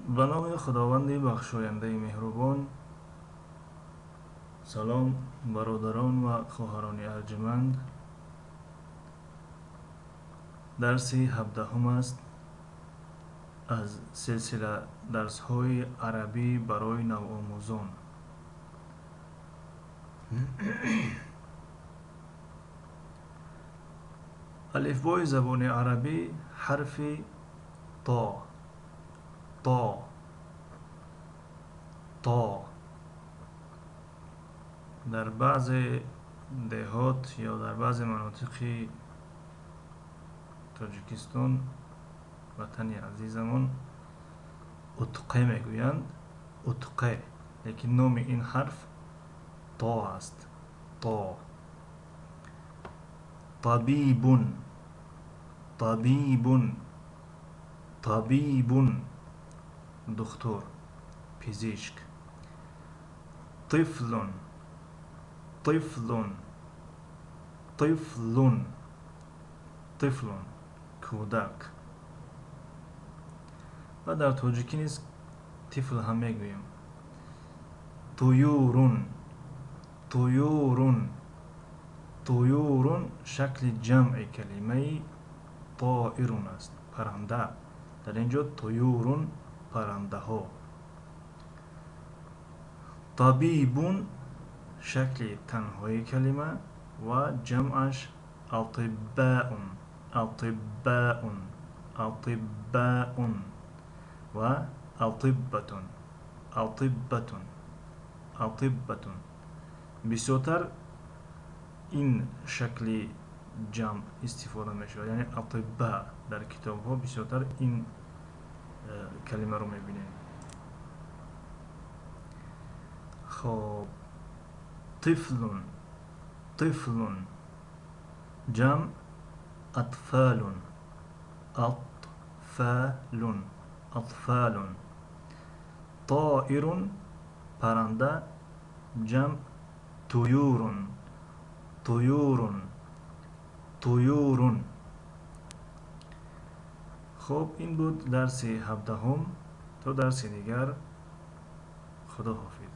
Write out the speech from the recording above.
Ба номи Худованди бахшояндаи меҳрубон. Салом, бародарон ва хоҳарони арҷманд. Дарси 17-ум аст аз силсила дарсҳои арабӣ барои навомӯзон. Алифбои забони арабӣ, ҳарфи то, то, то. Дар баъзе деҳот ё дар баъзе манотиқи Тоҷикистон, ватани азизамон, утқе мегӯянд, утқе, лекин номи ин ҳарф то аст. То. Табибун, табибун, табибун, духтур, пизишк. Тифлун, тифлун, тифлун, тифлун, кӯдак. Ва дар тоҷикӣ низ тифл ҳам мегӯем. Туюрун, туюрун, туюрун шакли ҷамъи калимаи тоирун аст, парранда. Дар ин ҷо туюрун, паррандаҳо. Табибун шакли танҳои калима ва ҷамъаш атиббаун, атиббаун, атиббаун ва атиббатун, атиббатун, атиббатун. Бисёртар ин шакли ҷамъ истифода мешавад, яъне атибба. Дар китобҳо бисёртар ин калимаро мебинем. Хоб, тифлун, тифлун, ҷамъ атфалун, атфалун, атфалун. Тоирун, парранда, ҷамъ туюрун, туюрун, туюрун. Хоб, ин буд дарси 17-ум. То дарси дигар, худо ҳофиз.